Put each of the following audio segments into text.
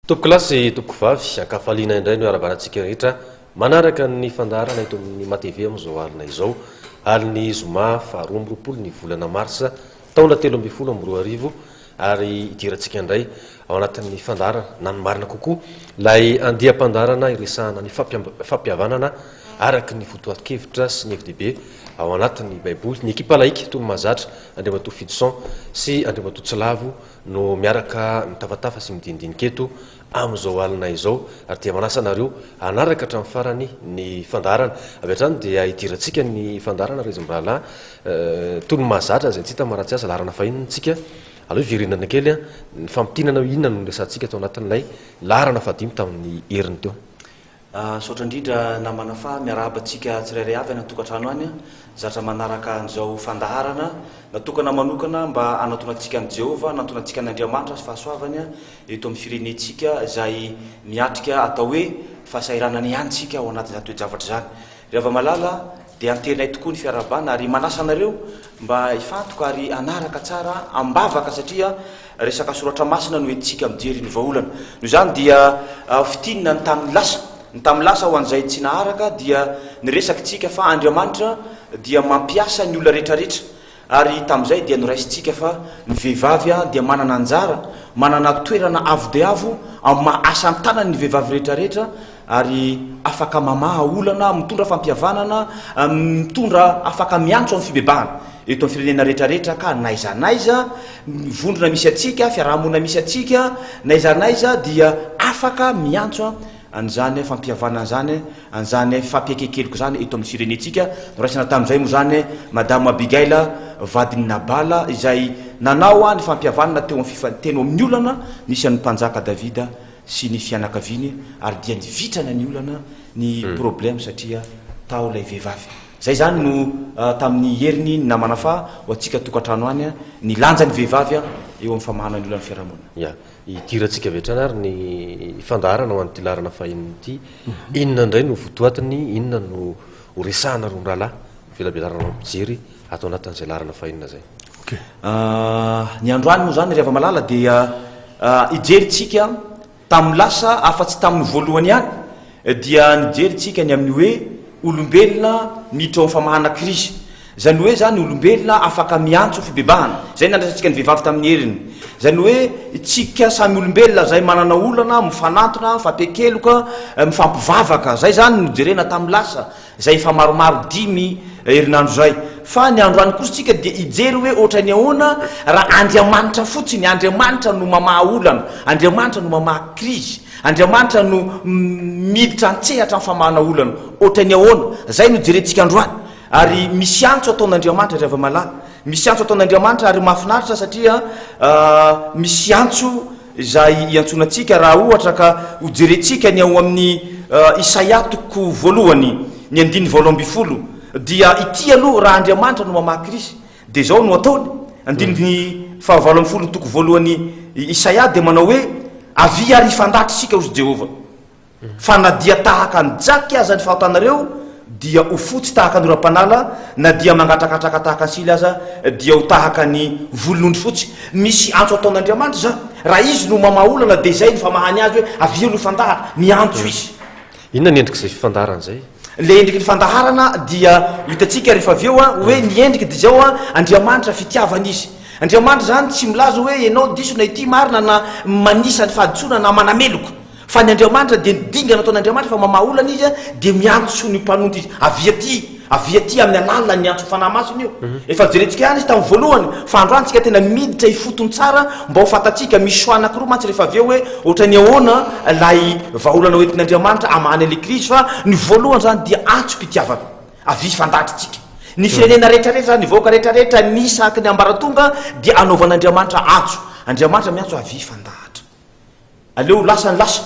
Tompokolahy sy tompokovavy, ankafaliana indray no iarahabanantsika rehetra manaraka ny fandaharana eto amin'ny MATV amin'izao alina izao, alin'ny zoma faha 22 ny volana marsa taona 2013 ary hidirantsika indray ao anatin'ny fandaharana na ny marina kokoa ilay andiam-pandaharana iresahana ny fampihavanana araka ny fotoan-kevitra sy ny hevi-dehibe ao anatin'ny Baiboly. Ny ekipa laika toy ny mahazatra, Andriamatoa Fidison sy Andriamatoa Tsilavo no miaraka mitafatafa sy midinidinika eto amin'izao alina izao ary dia manasa anareo hanaraka hatramin'ny farany ny fandaharana. Avy hatrany dia hidirantsika ny fandaharana ry izy mirahalahy toy ny mahazatra izay tsy hita maharatsy azy laharana fahiny tsika. Aleo hiverenana kely ny famintinana hoe inona no niresahantsika tao anatin'ilay laharana fahadimy tamin'ny heriny teo. Misaotra indrindra namana fa miarahaba antsika tsirairay avy any an-tokantrano any zatra manaraka an'izao fandaharana natokana manokana mba hanatonantsika an'i Jehovah, hanatonantsika an'Andriamanitra sy fahasoavany eto amin'ny firenentsika izay miatrika atao hoe fahasahiranana ihany isika ao anatin'izany toe-javatra izany. Ry hava-malala dia anterinay tokoa ny fiarahabana ary manasa anareo mba hifantoka ary hanaraka tsara am-bavaka satria resaka soratra masina no entintsika mijery ny vahaolana. Noho izany dia fintinina ny tamin'ny lasa. Ny tamin'ny lasa ho an'izay tsy naharaka dia niresaka isika fa Andriamanitra dia mampiasa ny olona rehetrarehetra Ary tamin'izay dia noraisintsika fa ny vehivavy dia manana anjara, manana toerana avo dia avo amin'ny maha asa an-tanany ny vehivavy rehetra rehetra ary afaka mamaha olana, mitondra fampihavanana, mitondra afaka miantso amin'ny fibebahana eto amin'ny firenena rehetra rehetra ka n'aiza n'aiza vondrona misy antsika, fiarahamonina misy antsika, n'aiza n'aiza dia afaka miantso an'izany fampihavanana izany, an'izany fampiaiken-keloka izany eto amin'ny firenentsika. Noraisina tamin'izay moa izany Madame Abigail, vadin'i Nabala, izay nanao ny fampihavanana teo amin'ny fifa, teny amin'ny olana nisy an'ny mpanjaka Davida sy ny fianakaviany, ary dia nivitrana ny olana, ny problème satria tao ilay vehivavy. Izay izany no tamin'ny heriny ny namana fa ho antsika tokantrano any, ny lanjan'ny vehivavy eo amin'ny famahana ny olan'ny fiarahamonina. Ya. Hidirantsika avy hatrany ary ny fandaharana ho an'ity laharana fahiny ity. Inona indray no votoatiny, inona no ho resahana ry mirahalahy, velabelarana ho mpijery ato anatin'izay laharana fahenina izay. Ok. Ny androany moa izany ry hava-malala dia hijery tsika tamin'ny lasa afa-tsy tamin'ny voalohany ihany dia nijery tsika ny amin'ny hoe olombelona miditra ao amin'ny famahana krizy. Izany hoe izany olombelona afaka miantso fibebahana. Izay nandraisantsika ny vehivavy tamin'ny heriny. Izany hoe tsika samy olombelona izay manana olana, mifanantona, mifampiakeloka, mifampivavaka. Izay izany no jerena tamin'ny lasa, izay efa maromaro dimy herinandro izay. Fa ny androany kosa tsika dia hijery hoe ohatran'ny ahoana raha Andriamanitra fotsiny, Andriamanitra no mamaha olana, Andriamanitra no mamaha krizy, Andriamanitra no miditra an-tsehatra amin'ny famahana olana. Ohatran'ny ahoana? Izay no jerentsika androany. Ary misy antso ataon'Andriamanitra ry hava-malala. Misy antso ataon'Andriamanitra ary mahafinaritra satria misy antso izay iantsoana antsika raha ohatra ka ho jerentsika ny ao amin'ny Isaia toko voalohany ny andininy 18 dia ity aloha raha Andriamanitra no mamaha krisy dia izao no ataony andininy faha 18 ny toko voalohany Isaia dia manao hoe avia ary hifandahatra isika hozy Jehovah. Fa na dia tahaka ny jaky aza ny fahotanareo, dia ho fotsy tahaka ny oram-panala, na dia mangatrakatraka tahaka ny sily aza, dia ho tahaka ny volon'ondry fotsy. Misy antso ataon'Andriamanitra izany. Raha Izy no mamaha olana, dia izay no famahany azy hoe, avia aloha fandahatra. Miantso Izy. Inona ny endrik'izay fifandaharana izay? Ilay endriky ny fandaharana dia ho hitantsika rehefa avy eo hoe ny endriky dia izao, Andriamanitra fitiavana Izy. Andriamanitra izany tsy milaza hoe ianao diso na ity marina na manisa ny fahadisoana na manameloka. Fa ny Andriamanitra dia ny dingana ataon'Andriamanitra fa mamaha olana Izy dia miantso ny mpanonta Izy, avia aty, avia aty amin'ny alalan'ny antso Fanahy Masina io. Efa jerentsika ihany izy tamin'ny voalohany fa androany tsika tena miditra ifotony tsara mba ho fantatsika, misy choix anakiroa mantsy rehefa avy eo hoe ohatran'ny ahoana ilay vahaolana hoentin'Andriamanitra hamahana ilay krizy fa ny voalohany izany dia antsom-pitiavana, avia hifandahatra tsika. Ny firenena rehetrarehetra, ny vahoaka rehetrarehetra, ny isaky ny ambaratonga dia anaovan'Andriamanitra antso. Andriamanitra miantso avia hifandahatra. Aleo ho lasa ny lasa.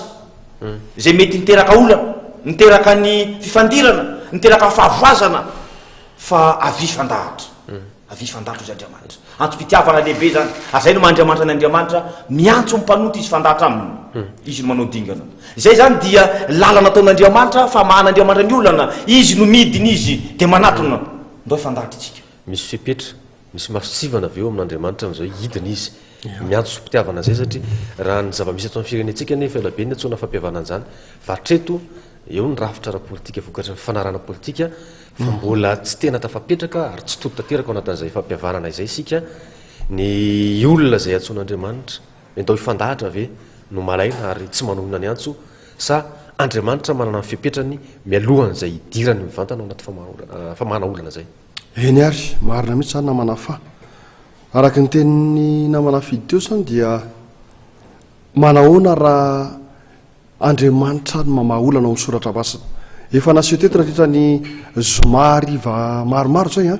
Izay mety niteraka olana, niteraka ny fifandirana, niteraka ny fahavoazana, fa avia hifandahatra. Avia hifandahatra hozy Andriamanitra. Antom-pitiavana lehibe izany. Ary izay no maha Andriamanitra an' Andriamanitra, miantso ny mpanota Izy hifandahatra aminy. Izy no manao dingana. Izay izany dia lalana ataon'Andriamanitra, famahan'Andriamanitra ny olana. Izy no midina Izy dia manatona. Ndao hifandahatra isika. Misy fepetra, misy masontsivana avy eo amin'Andriamanitra amin'izay hidina Izy. Miantso fitiavana izay satria raha ny zava-misy eto amin'ny firenentsika anefa ela be ny antsoina fampihavanana izany fa hatreto eo ny rafitra ara-politika vokatry ny fanarahana politika fa mbola tsy tena tafapetraka ary tsy tody tanteraka ao anatin'izay fampihavanana izay isika. Ny olona izay antsoin'Andriamanitra Endao hifandahatra ve no malaina ary tsy manonona ny antso sa Andriamanitra manana ny fepetrany mialohan'izay hidirany mivantana ao anaty famahana olana izay? Eny ary, marina mihitsy izany namana fa. Araka ny tenin'ny namana Fidy teo izany dia manahoana raha Andriamanitra no mamaha olana ao amin'ny Soratra Masina. Efa naseho teto nandritra ny zoma hariva maromaro izay an,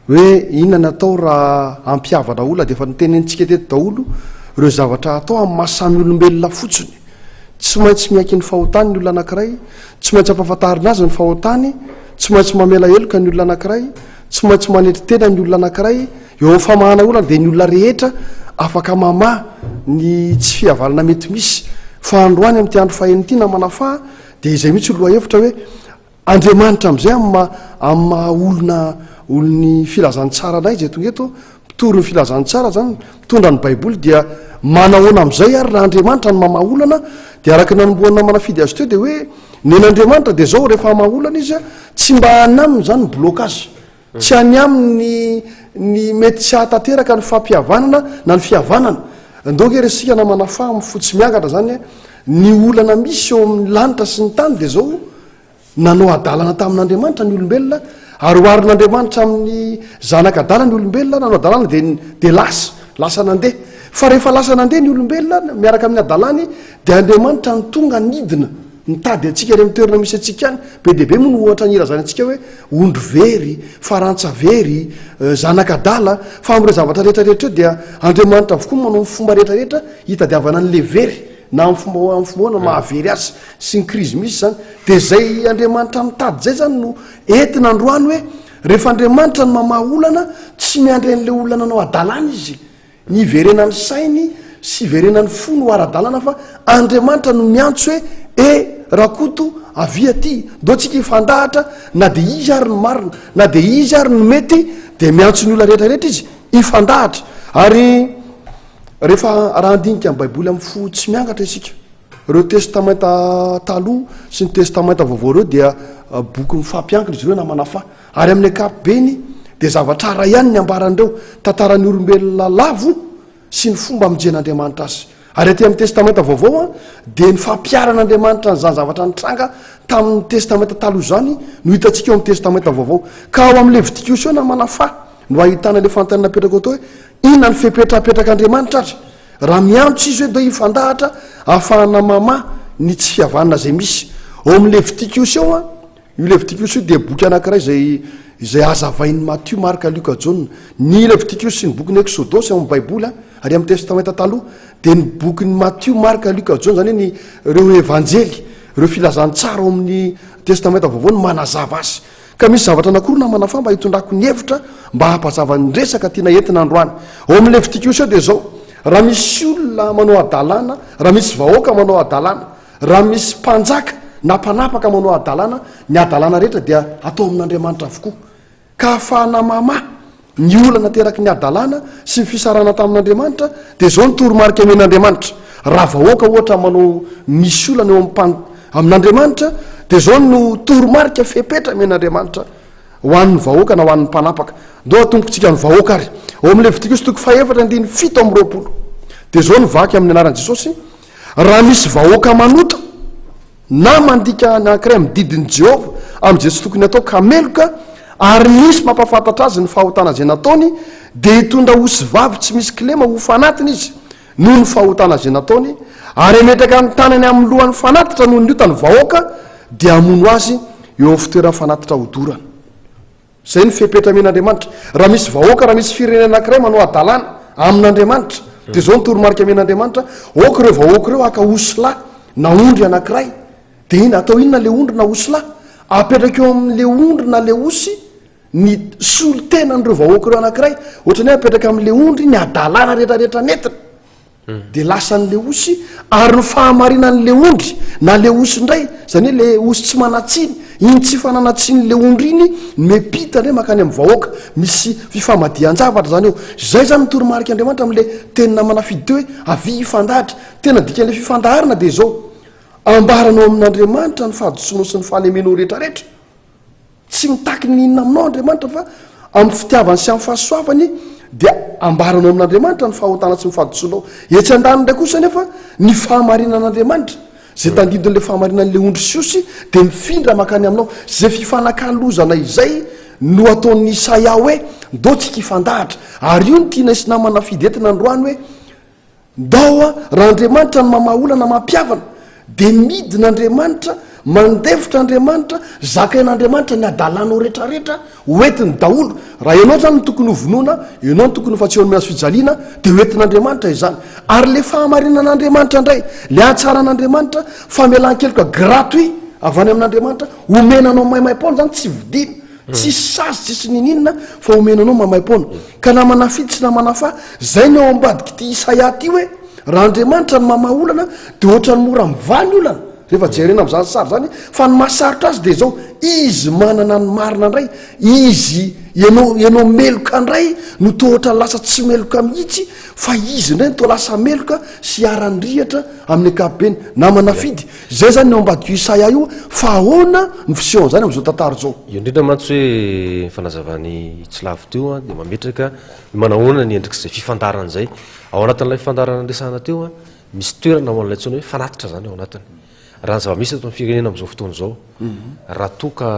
hoe inona ny atao raha hampihavana olona dia efa notenenintsika teto daholo ireo zavatra atao amin'ny maha samy olombelona fotsiny. Tsy maintsy miaiky ny fahotany ny olona anankiray, tsy maintsy ampahafantarina azy ny fahotany, tsy maintsy mamela heloka ny olona anankiray, tsy maintsy manetry tena ny olona anankiray, Eo amin'ny famahana olana dia ny olona rehetra afaka mamaha ny tsy fihavanana mety misy. Fa androany amin'ity andro fahenina ity namana faha dia izay mihitsy ny lohahevitra hoe Andriamanitra amin'izay amin'ny maha amin'ny maha olona olon'ny filazantsara anay izay tonga eto, mpitory ny filazantsara izany, mpitondra ny baiboly dia manahoana amin'izay ary raha Andriamanitra no mamaha olana dia araka ny nanombohan'ny namana fidy azy teo dia hoe nen'Andriamanitra dia izao rehefa hamaha olana izy tsy mba any aminy izany ny blocage. Tsy any aminy ny mety tsy hahatanteraka ny fampihavanana na ny fihavanana. Ndao ange resika namana fa amin'ny fo tsy miangatra zany ny olana misy eo amin'ny lanitra sy ny tany dia zao, nanao hadalana tamin'Andriamanitra ny olombelona ary oharin'Andriamanitra amin'ny zanak'adala ny olombelona, nanao hadalana dia dia lasa, lasa nandeha. Fa rehefa lasa nandeha ny olombelona miaraka amin'ny hadalany dia Andriamanitra no tonga nidina Mitady antsika any amin'ny toerana misy antsika any. Be dia be moa no ohatra nilazany antsika hoe ondry very, farantsa very, zanak'adala. Fa amin'ireo zavatra rehetra rehetra ireo dia Andriamanitra avokoa no manao ny fomba rehetra rehetra hitadiavana an'ilay very, na amin'ny fomba amin'ny fomba ahoana mahavery azy sy ny krizy misy izany. Dia izay Andriamanitra mitady izay izany no entina androany hoe rehefa Andriamanitra no mamaha olana, tsy miandry an'ilay olona nanao hadalana Izy. Ny hiverenan'ny sainy sy hiverenan'ny fony ho ara-dalana fa Andriamanitra no miantso hoe e Rakoto avia aty, ndao tsika hifandahatra na dia izy ary no marina, na dia izy ary no mety dia miantso ny olona rehetra rehetra izy hifandahatra. Ary rehefa raha handinika ny baiboly amin'ny fo tsy miangatra isika, ireo testamenta taloha sy ny testamenta vaovao ireo dia boky mifampiankina izy ireo namana fa. Ary amin'ny ankapobeny dia zavatra iray ihany ny ambaran'ireo, tantaran'ny olombelona lavo sy ny fomba amonjen'Andriamanitra azy. Ary aty amin'ny Testamenta Vaovao dia ny fampiharan'Andriamanitra an'izany zavatra nitranga tamin'ny Testamenta Taloha izany no hitantsika ao amin'ny Testamenta Vaovao. Ka ao amin'ny Levitikosy ao namana fa no ahitana ilay fanontaniana napetraka tao hoe inona ny fepetra apetrak'Andriamanitra ary raha miantso izy hoe dia hifandahatra ahafahana mamaha ny tsy fihavanana izay misy. Ao amin'ny Levitikosy ao Io Levitikosy io dia boky anankiray izay izay hazavain'i Matio, Marka, Lioka, Jaona. Ny Levitikosy sy ny bokin'ny Eksodosy ao amin'ny Baiboly ary amin'ny Testamenta Taloha dia ny bokin'i Matio, Marka, Lioka, Jaona, izany hoe ny ireo Evanjely, ireo filazantsara ao amin'ny Testamenta Vaovao no manazava azy. Ka misy zavatra anankiroa namana fa mba hitondrako ny hevitra mba hampazava ny resaka tiana entina androany. Ao amin'ny Levitikosy ao dia izao, raha misy olona manao hadalana, raha misy vahoaka manao hadalana, Raha misy mpanjaka na mpanapaka manao hadalana, ny hadalana rehetra dia atao amin'Andriamanitra avokoa. Ka ahafahana mamaha ny olana ateraky ny hadalana sy ny fisarahana tamin'Andriamanitra, dia izao ny toromarika omen'Andriamanitra, raha vahoaka ohatra manao misy olana eo amin'ny amin'Andriamanitra, dia izao no toromarika fepetra omen'Andriamanitra ho an'ny vahoaka na ho an'ny mpanapaka. Ndao atombokontsika ny vahoaka ary. Ao amin'ny Levitikosy toko fahefatra andininy 27, dia izao no vaky amin'ny anaran'i Jesosy, Raha misy vahoaka manota na mandika anankiray amin'ny didin'i Jehovah amin'izay tsy tokony hatao ka meloka, ary misy mampahafantatra azy ny fahotana izay nataony, dia hitondra osivavy tsy misy kilema ho fanatiny izy noho ny fahotana izay nataony, ary hametraka ny tanany amin'ny lohan'ny fanatitra noho ny ota ny vahoaka, dia hamono azy eo amin'ny fitoeran'ny fanatitra hodorana. Izay no fepetra amen'Andriamanitra. Raha misy vahoaka, raha misy firenena anankiray manao hadalana amin'Andriamanitra, dia izao no toromarika amen'Andriamanitra, aoka ireo vahoaka ireo haka osilahy na ondry anankiray. Dia inona, atao inona ilay ondry na osilahy? Apetraka eo amin'ilay ondry na ilay osy ny solontenan'ireo vahoaka ireo anankiray. Ohatran'ny hoe apetraka amin'ilay ondry ny hadalana rehetrarehetra nentiny. Dia lasan'ilay osy ary ny fahamarinan'ilay ondry na ilay osy indray, izany hoe ilay osy tsy manan-tsiny, iny tsy fananan-tsinin'ilay ondry iny no miampita indray mankany amin'ny vahoaka. Misy fifamadihan-javatra izany eo. Izay izany ny toromarik'Andriamanitra amin'ilay teny namana Fidy teo hoe avia hifandahatra. Tena dikan'ilay fifandaharana dia izao, ambaranao amin'Andriamanitra ny fahadisoanao sy ny fahalemenao rehetrarehetra. Tsy mitaky ny inona aminao Andriamanitra fa amin'ny fitiavany sy amin'ny fahasoavany dia ambaranao amin'Andriamanitra ny fahotana sy ny fahadisoanao. Etsy andaniny indray kosa anefa ny fahamarinan'Andriamanitra, izay tandindon'ilay fahamarinan'ilay ondry sy osy dia mifindra mankany aminao. Izay fifanakalozana izay no ataon'i Isaia hoe, Ndao tsika hifandahatra. Ary io no tianay sy namana Fidy entina androany hoe, Ndao a, raha Andriamanitra no mamaha olana mampihavana, dia midina Andriamanitra, mandefitra Andriamanitra, zakain'Andriamanitra ny hadalanao retraretra, ho entiny daholo. Raha ianao zany no tokony ho vonoina, ianao no tokony ho fatsy eo amin'ny hazo fijaliana, dia ho entin'Andriamanitra izany. Ary le fahamarinan'Andriamanitra indray, le hatsaran'Andriamanitra, famelan-keloka gratuit avy any amin'Andriamanitra, omena anao maimaim-poana zany, tsy vidiana. Tsisy sazy tsisy nininona fa omena anao maimaimpoana. Ka na manafidy sy na manafaha, zay ny ao ambadik'ity Isaia ty hoe, raha Andriamanitra no mamaha olana de ohatran'ny mora mivaha ny olana rehefa jerena amin'izany sary zany, fa ny mahasarotra azy de zao, izy manana ny marina ndray, izy ianao ianao meloka ndray no toa ohatran'ny lasa tsy meloka mihitsy fa izy ndray no toa lasa meloka sy iharan'ny rihatra amin'ny ankapobeny. Na manafidy. Izay izany ny ao ambadik'io Isaia io, fa ahoana ny fisehon'izany amin'izao tantara izao? Eo indrindra mantsy hoe ny fanazavan'i Tsilavo teo dia mametraka ny manahoana ny endrik'izay fifandaharana izay. Ao anatin'ilay fifandaharana niresahana teo, misy toerana ho an'ilay antsoina hoe fanatitra izany ao anatiny. Raha ny zava-misy eto amin'ny firenena amin'izao fotoana izao, raha toa ka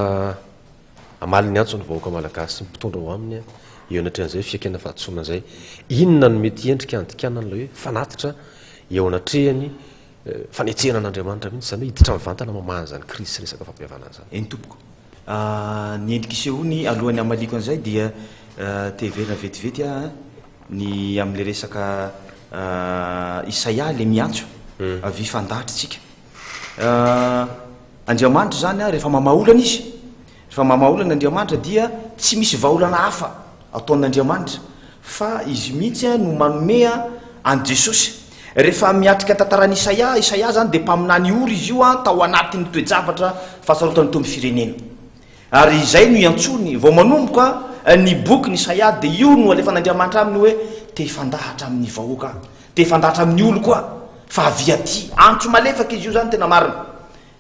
hamaly ny antso ny vahoaka malagasy sy ny mpitondra ao aminy eo anatrehan'izay fiaikena fahadisoana izay, inona no mety endrika handikana an'ilay hoe fanatitra eo anatrehany Fanetsehana an'Andriamanitra mihitsy izany hoe hiditra mivantana mamaha an'izany krizy sy resaka fampihavanana izany. Eny tompoko. Ny endrika isehoany alohan'ny hamaliako an'izay dia te hiverina vetivety aho ny amin'ilay resaka Isaia ilay miantso avy hifandahatra isika. Andriamanitra izany rehefa mamaha olana izy, rehefa mamaha olana Andriamanitra dia tsy misy vahaolana hafa ataon'Andriamanitra fa Izy mihitsy no manome an'i Jesosy. Rehefa miatrika ny tantaran'i Isaia, Isaia izany dia mpaminany ory izy io tao anatin'ny toe-javatra fahasarotan'ny teo amin'ny firenena. Ary izay no iantsoany, vao manomboka ny bokin'i Isaia dia io no alefan'Andriamanitra aminy hoe te hifandahatra amin'ny vahoaka aho, te hifandahatra amin'ny oloko aho, fa avia aty. Antso malefaka izy io izany tena marina.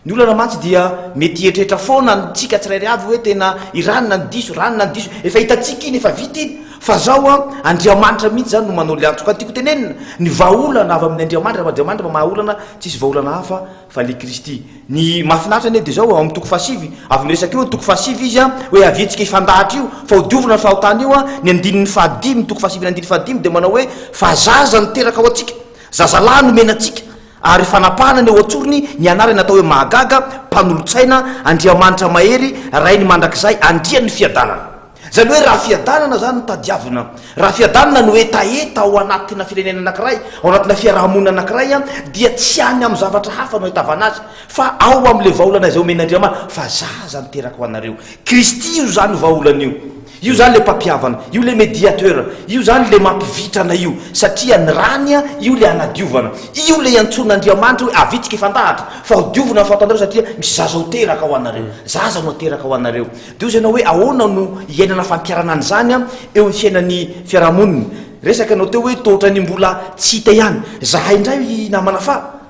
Ny olana mantsy dia mety hieritreritra foana antsika tsirairay avy hoe tena i ranona no diso, ranona no diso, efa hitantsika iny, efa vita iny, fa zao an, Andriamanitra mihitsy zany no manao le antso. Ka tiako tenenina, ny vahaolana avy amin' Andriamanitra, rehefa Andriamanitra mamaha olana, tsisy vahaolana hafa fa le Kristy. Ny mahafinaritra anie de zao, ao amin'ny toko fahasivy, avy miresaka eo toko fahasivy izy an, hoe aviantsika hifandahatra io, fa hodiovina ny fahotana io an, ny andininy fahadimy, toko fahasivy ny andininy fahadimy dia manao hoe, fa zaza no teraka ho antsika, zazalahy nomena antsika, Ary fanapahana ny eo an-tsorony ny anarany atao hoe Mahagaga, Mpanolotsaina, Andriamanitra Mahery, Rain'ny Mandrakizay, Andrian'ny Fiadanana. Izany hoe raha fiadanana izany no tadiavina, raha fiadanana no hetaheta ao anatina firenena anankiray, ao anatina fiaraha-monina anankiray, dia tsy any amin'ny zavatra hafa no ahitavana azy, fa ao amin'ilay vahaolana izay omen'Andriamanitra, fa zaza niteraka ho anareo. Kristy io izany vahaolana io. Io zany le mpampihavana, io le mediateur, io zany le mampivitrana io, satria ny rany io le anadiovana, io le iantsoan'Andriamanitra hoe avitsika hifandahatra fa ho diovina ny fahotanareo satria misy zaza ho teraka ho anareo, zaza no ateraka ho anareo. De hozy ianao hoe ahoana no iainana fampiharana an'izany eo amin'ny fiainan'ny fiarahamonina. Resaka ianao teo hoe toa ohatran'ny mbola tsy hita ihany. Zahay indray namana fa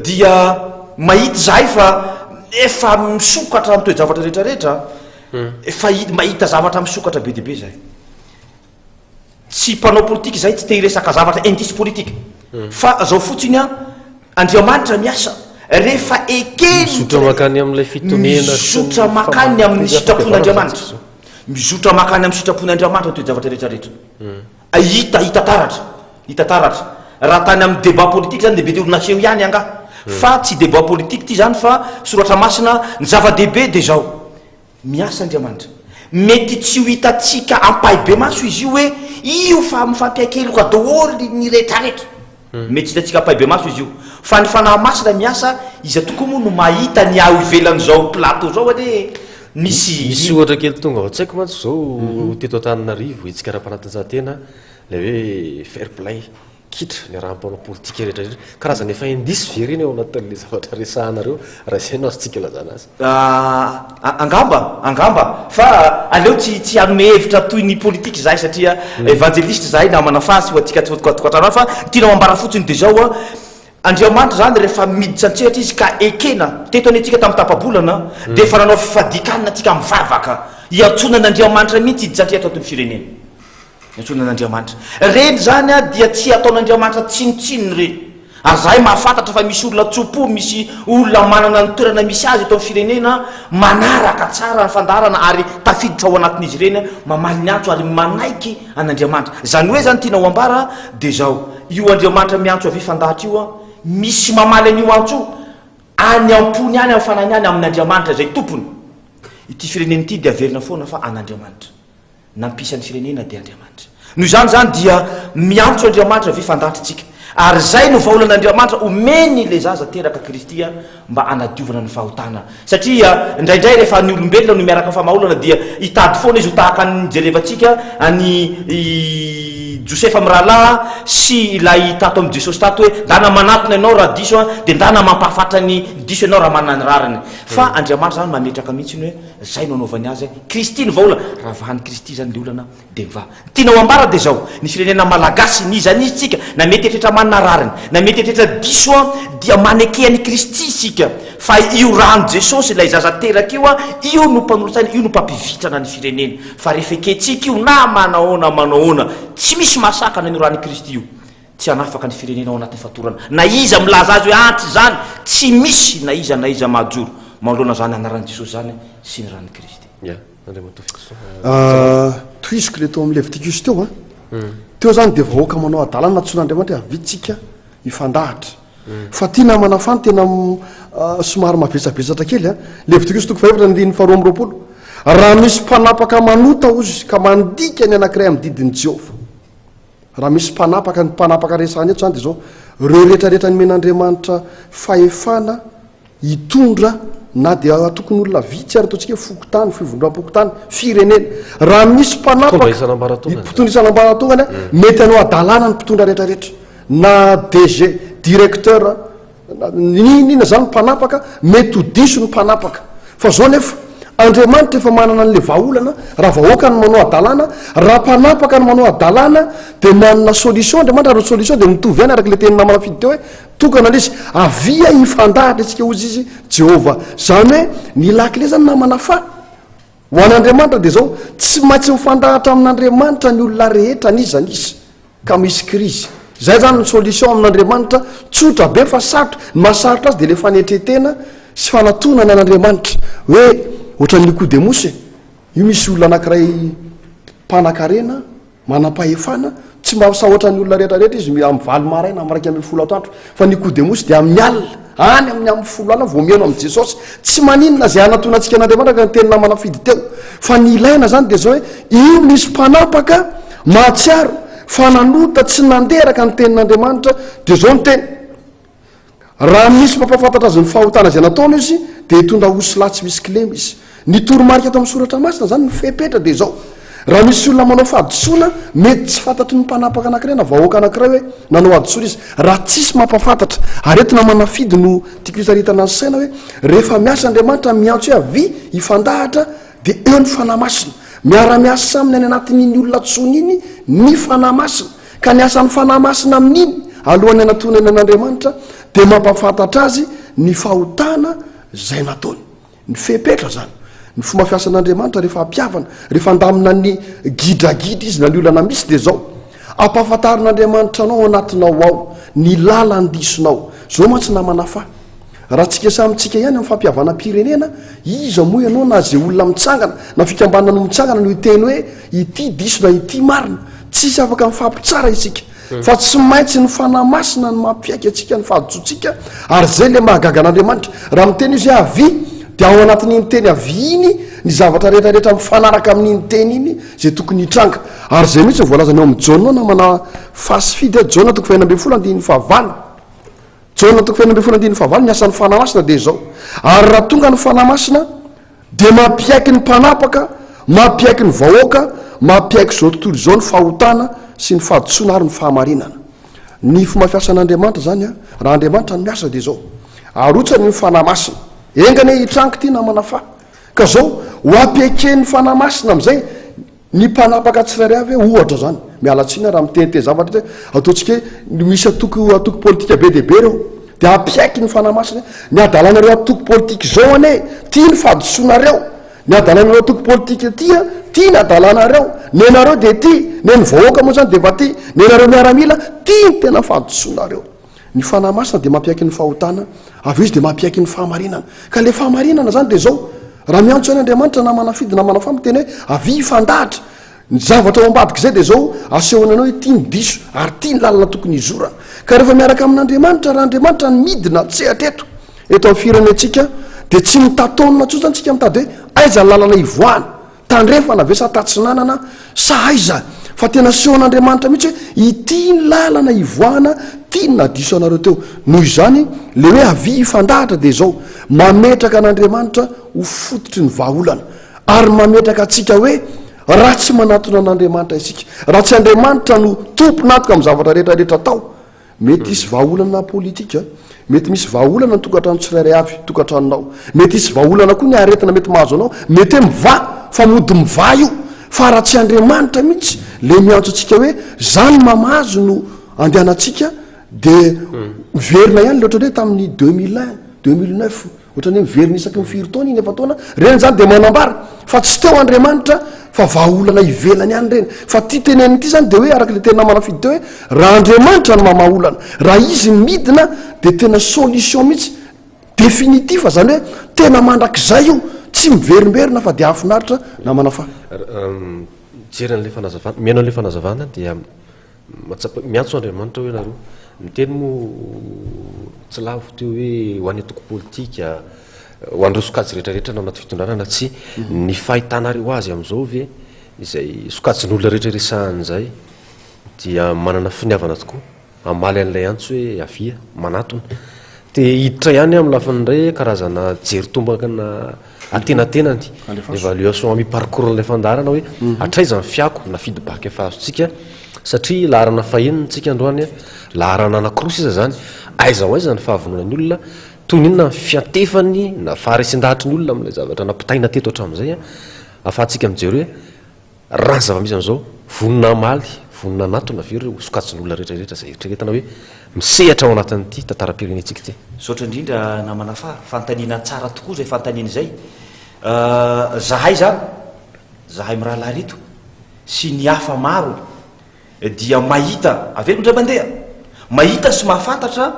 dia mahita izahay fa efa misokatra ny toe-javatra rehetra rehetra. Efa mahita zavatra misokatra be dia be zahay. Tsy mpanao politika izahay, tsy te hiresaka zavatra indice politique. Fa zao fotsiny an, Andriamanitra miasa, rehefa ekeny Mizotra mankany amin'ilay fitonena sy ny Mizotra mankany amin'ny sitrapon'Andriamanitra. Mizotra mankany amin'ny sitrapon'Andriamanitra ny toe-javatra rehetra rehetra. Hita, hita taratra, hita taratra. Raha tany amin'ny débat politique zany dia mety ho naseho ihany angaha. Fa tsy débat politique ity zany fa soratra masina, ny zava-dehibe dia izao, miasa Andriamanitra. Mety tsy ho hitantsika ampahibemaso izy io hoe io fa mifampiaiky-heloka daholo ny retraretra. Mety tsy hitantsika ampahibemaso izy io. Fa ny Fanahy Masina miasa, iza tokoa moa no mahita ny ao ivelan'izao plateau izao anie misy. Misy ohatra kely tonga ao an-tsaiko mantsy izao teto Antananarivo, hetsika ara-panatanjahantena, ilay hoe fair play. Kitra, ny arahan'ny mpanao politika rehetra rehetra. Karazana efa indice ve ireny ao anatin'ilay zavatra resahanareo raha izay no azontsika ilazana azy? Angamba, angamba. Fa aleo tsy tsy hanome hevitra toy ny politika izahay satria evanjelista izahay namana fa tsy ho antsika tsy ho tokantrano fa ny tianao ambara fotsiny dia izao an, Andriamanitra izany rehefa miditra an-tsehatra izy ka ekena, teto anie tsika tamin'ny tapa-bolana dia efa nanao fifadian-kanina tsika mivavaka hiantsoana an'Andriamanitra mihitsy hiditra an-tsehatra ato amin'ny firenena. Miantsoana an'Andriamanitra. Ireny izany dia tsy ataon'Andriamanitra tsinontsinona ireny. Ary izahay mahafantatra fa misy olona tso-po, misy olona manana ny toerana misy azy eto amin'ny firenena, manaraka tsara ny fandaharana ary tafiditra ao anatin'izy ireny, mamaly ny antso ary manaiky an'Andriamanitra. Izany hoe izany tiana ho ambara dia izao, io Andriamanitra miantso avia fandahatra io, misy mamaly an'io antso io any am-pony any, amin'ny fanahiny any, amin'Andriamanitra izay tompony. Ity firenena ity dia averina foana fa an'Andriamanitra. Nampisy ny firenena dia Andriamanitra. Noho izany izany dia miantso Andriamanitra ve fandantry tsika. Ary izay no vahaolan'Andriamanitra omeny ilay zaza teraka Kristy mba hanadiovana ny fahotana. Satria indraindray rehefa ny olombelona no miaraka famahaolana dia hitady foana izy ho tahaka ny nijerevantsika an'i Josefa mirahalahy sy ilay tato amin'i Jesosy tato hoe ndana manatona ianao raha diso dia ndana mampahafatra ny diso ianao raha manana ny rariny. Fa Andriamanitra izany mametraka mihitsy ny hoe Zay no anaovany azy, Kristy no vahaolana, raha vahan'i Kristy zany le olana de mivaha. Ny tiana ho ambara de zao, ny firenena malagasy, n'iza n'iza tsika, na mety eritreritra manana rariny, na mety eritreritra diso an, dia maneke an'i Kristy isika, fa io ràn'i Jesosy, ilay zaza teraka io an, io no mpanolotsaina, io no mpampivitrana ny firenena, fa rehefa ekentsika io, na manahoana manahoana, tsy misy mahasakana an'io ràn'i Kristy io. Tsy hanafaka ny firenena ao anatin'ny fatorana. Na iza milaza azy hoe ah tsy izany, tsy misy na iza na iza mahajoro manoloana izany anaran'i Jesosy izany sy ny ran'i Kristy. Ya, Andriamatoa Fitoson. Ah, tohiziko le teo amin'ny Leviticus teo an. Teo zany dia vahoaka manao hadalana nantsoin'Andriamanitra hoe avia tsika hifandahatra. Fa ty namana fa ny tena somary mavesabesatra kely an. Leviticus toko fahefatra andininy faharoa amby roapolo. Raha misy mpanapaka manota hozy ka mandika ny anankiray amin'ny didin'i Jehovah. Raha misy mpanapaka, ny mpanapaka resahana eto izany dia izao, ireo rehetra rehetra nomen'Andriamanitra fahefana hitondra na dia antokon'olona vitsy ary ataontsika hoe fokontany, fivondronam-pokontany, firenena. Raha misy mpanapaka, Mpitondra isan'ambaratongany. mpitondra isan'ambaratongany, mety hanao hadalana ny mpitondra rehetra rehetra, na DG, directeur, N'inona izany mpanapaka, mety ho diso ny mpanapaka. Fa zao nefa, Andriamanitra efa manana an'le vahaolana, raha vahoaka no manao hadalana, raha mpanapaka no manao hadalana, dia manana solution Andriamanitra, ary ny solution dia mitovy ihany araka le tenin'i namana Fidy teo hoe, tokana le izy, avia hifandahatra isika hozy izy Jehovah. Zany hoe, ny lakile zany namana fa, ho an'Andriamanitra dia zao, tsy maintsy mifandahatra amin'Andriamanitra ny olona rehetra n'iza n'iza. Ka misy krizy. Zay zany ny solution amin'Andriamanitra, tsotra be fa sarotra, ny mahasarotra azy de le fanetretena sy fanatonana an'Andriamanitra, hoe ohatran'i Nikodemosy e, io misy olona anakiray mpanakarena, manam-pahefana, tsy mba misahotra ny olona rehetra rehetra izy, amin'ny valo maraina, amin'ny 11 atoandro, fa Nikodemosy dia amin'ny alina, any amin'ny amin'ny folo alina vao mihaino amin'i Jesosy. Tsy maninona izay hanatonantsika an'Andriamanitra araka ny teny namana Fidy teo. Fa ny ilaina izany dia izao hoe, io misy mpanapaka mahatsiaro fa nanota tsy nandeha araka ny tenin'Andriamanitra, dia izao ny teny, Raha misy mampahafantatra azy ny fahotana izay nataony izy, dia hitondra osilahy tsy misy kilema izy. Ny toromarika ato amin'ny soratra masina izany, ny fepetra dia izao, raha misy olona manao fahadisoana, mety tsy fantatry ny mpanapaka anankiray na vahoaka anankiray hoe nanao hadisoana izy, raha tsisy mampahafantatra. Aretina manafidy no tiako hisaritana ny saina hoe, rehefa miasa Andriamanitra miantso hoe avia hifandahatra dia eo ny Fanahy Masina. Miara-miasa aminy any anatin'iny olona antsoiny iny ny Fanahy Masina. Ka ny asan'ny Fanahy Masina amin'iny, alohan'ny hanatonany an'Andriamanitra, dia mampahafantatra azy ny fahotana izay nataony. Ny fepetra izany, ny fomba fiasan'Andriamanitra rehefa hampihavana, rehefa handamina ny gidragidra izy na ny olana misy dia izao, ampahafantarin'Andriamanitra anao ao anatinao ao ny lalan-disonao. Izao mantsy namana fa raha tsika samy tsika ihany amin'ny fampihavanam-pirenena, iza moa ianao na izay olona mitsangana na fikambanana no mitsangana no hiteny hoe ity diso na ity marina? Tsisy afaka mifampitsara isika. Fa tsy maintsy ny Fanahy Masina no mampiaiky antsika ny fahadisoantsika, ary izay ilay mahagaga an'Andriamanitra. Raha miteny Izy hoe avia, dia ao anatin'iny teny avia iny ny zavatra rehetra rehetra mifanaraka amin'iny teny iny izay tokony hitranga. Ary izay mihitsy no voalazany ao amin'ny Jaona ao namana Fasifidy a, Jaona toko fahenina ambin'ny folo andininy fahavalo. Jaona toko fahenina ambin'ny folo andininy fahavalo, ny asan'ny Fanahy Masina dia izao. Ary raha tonga ny Fanahy Masina, Dia mampiaiky ny mpanapaka, mampiaiky ny vahoaka, mampiaiky izao tontolo izao ny fahotana sy ny fahadisoana ary ny fahamarinana. Ny fomba fiasan'Andriamanitra izany an, raha Andriamanitra no miasa dia izao, arotsany ny Fanahy Masina. Enga anie hitranga ity namana fa. Ka izao, ho ampiaiken'ny Fanahy Masina amin'izay ny mpanapaka tsirairay avy hoe, ohatra izany, miala tsiny aho raha miteniteny zavatra eto hoe, ataontsika hoe misy antoko antoko politika be dia be ireo, dia ampiaiky ny Fanahy Masina hoe, ny hadalanareo antoko politika izao anie, ity ny fahadisoanareo, Ny hadalanareo antoko politika ity an, ty ny hadalanareo, nenareo dia ty, nen'ny vahoaka moa zany dia efa ty, nenareo miaramila, ty ny tena fahadisoanareo. Ny Fanahy Masina dia mampiaiky ny fahotana, avy eo izy dia mampiaiky ny fahamarinana. Ka le fahamarinana zany dia zao, raha miantso an' Andriamanitra namana fidy namana fa miteny hoe avia hifandahatra, ny zavatra ao ambadik'izay dia zao, asehony anao hoe ty ny diso ary ty ny lalana tokony hizorana. Ka rehefa miaraka amin'Andriamanitra, raha Andriamanitra no midina an-tsehatra eto, Eto amin'ny firenentsika dia tsy mitataonina intsony izany tsika mitady hoe aiza ny lalana hivoahana, tandrefana ve sa tatsinanana sa aiza? Fa tena asehon'Andriamanitra mihitsy hoe ity ny lalana hivoahana, ity ny nahadiso anareo teo. Noho izany, ilay hoe avia hifandahatra dia izao, mametraka an'Andriamanitra ho fototry ny vahaolana ary mametraka antsika hoe raha tsy manatona an'Andriamanitra isika, raha tsy Andriamanitra no tompon'antoka amin'ny zavatra rehetra rehetra atao, Mety hisy vahaolana politika, mety misy vahaolana ny tokantrano tsirairay avy, tokantranonao. Mety hisy vahaolana koa ny aretina mety mahazo anao, mety hoe mivaha, fa mody mivaha io. Fa raha tsy Andriamanitra mihitsy le miantso antsika hoe zany mamazo no andehanantsika de miverina ihany le ohatran'ny hoe tamin'ny 2001, 2009. Ohatran'ny hoe miverina isaky ny firy taona iny efa-taona, ireny izany dia manambara fa tsy teo Andriamanitra fa vahaolana ivelany ihany ireny. Fa ity teneniny ity izany dia hoe araka ilay teny namana Fidy teo hoe raha Andriamanitra no mamaha olana, raha Izy no midina dia tena solution mihitsy, définitif, izany hoe tena mandrakizay io, tsy miverimberina fa dia hahafinaritra namana fa. Mijery an'ilay fanazavana, mihaino an'ilay fanazavana dia Mahatsapa, miantso Andriamanitra hoe nareo. Niteny moa tsy lavo teo hoe ho an'ny antoko politika, ho an'ireo sokajy rehetra rehetra na anaty fitondrana na tsia, ny fahitanareo azy amin'izao ve izay sokajin'olona rehetra resahana izay dia manana finiavana tokoa hamaly an'ilay antso hoe avia, manatona. Te hiditra ihany aho amin'ny lafiny iray karazana jery tombana antenatenany, évaluation à mi-parcours an'ilay fandaharana hoe hatraiza ny fiako na feedback efa azontsika satria laharana fahenina tsika androany, laharana anankiroa sisa izany, aiza ho aiza ny fahavononan'ny olona, toy ny inona ny fiantefany na faharesen-dahatry ny olona amin'ilay zavatra nampitaina teto hatramin'izay, ahafahantsika mijery hoe Raha ny zava-misy amin'izao, vonona hamaly, vonona hanatona ve ireo sokajin'olona rehetra rehetra izay eritreretina hoe misehatra ao anatin'ity tantaram-pirenentsika ity? Misaotra indrindra namana fa fanontaniana tsara tokoa izay fanontaniana izay. Zahay izany, zahay mirahalahy ireto sy ny hafa maro dia mahita, averiko indray mandeha, mahita sy mahafantatra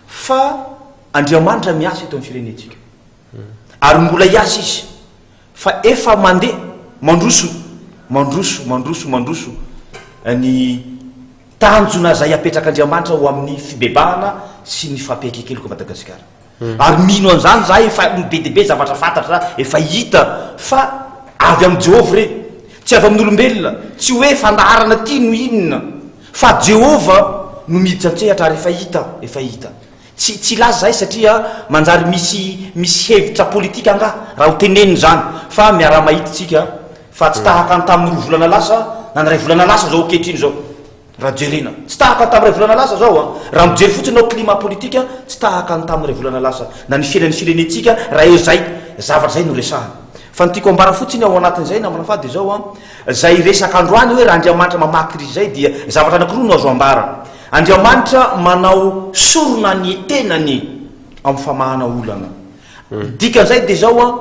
fa Andriamanitra miasa eto amin'ny firenentsika. Ary mbola hiasa Izy. Fa efa mandeha, mandroso, mandroso, mandroso, mandroso ny tanjona izay apetrak'Andriamanitra ho amin'ny fibebahana sy ny fampiaiken-keloka Madagasikara. Ary mino an'izany izahay, efa be dia be zavatra fantatra, efa hita fa avy amin'i Jehovah ireny, tsy avy amin'olombelona, tsy hoe fandaharana ity no inona, fa Jehovah no miditra an-tsehatra ary efa hita, efa hita. Tsy tsy hilaza izahay satria manjary misy misy hevitra politika angaha raha ho tenenina izany fa miaraha-mahita isika fa tsy tahaka ny tamin'ny roa volana lasa na ny iray volana lasa izao ankehitriny izao raha jerena. Tsy tahaka ny tamin'ny iray volana lasa izao an! Raha mijery fotsiny ianao climat politika tsy tahaka ny tamin'ny iray volana lasa na ny fiainan'ny firenentsika raha eo izay zavatra izay no resahana. Fa ny tiako ambara fotsiny ao anatin'izay namana fa dia izao an, izay resaka androany hoe raha Andriamanitra mamaha krizy izay dia zavatra anankiroa no azo ambara. Andriamanitra manao sorona ny tenany amin'ny famahana olana. Dikan'izay dia izao an,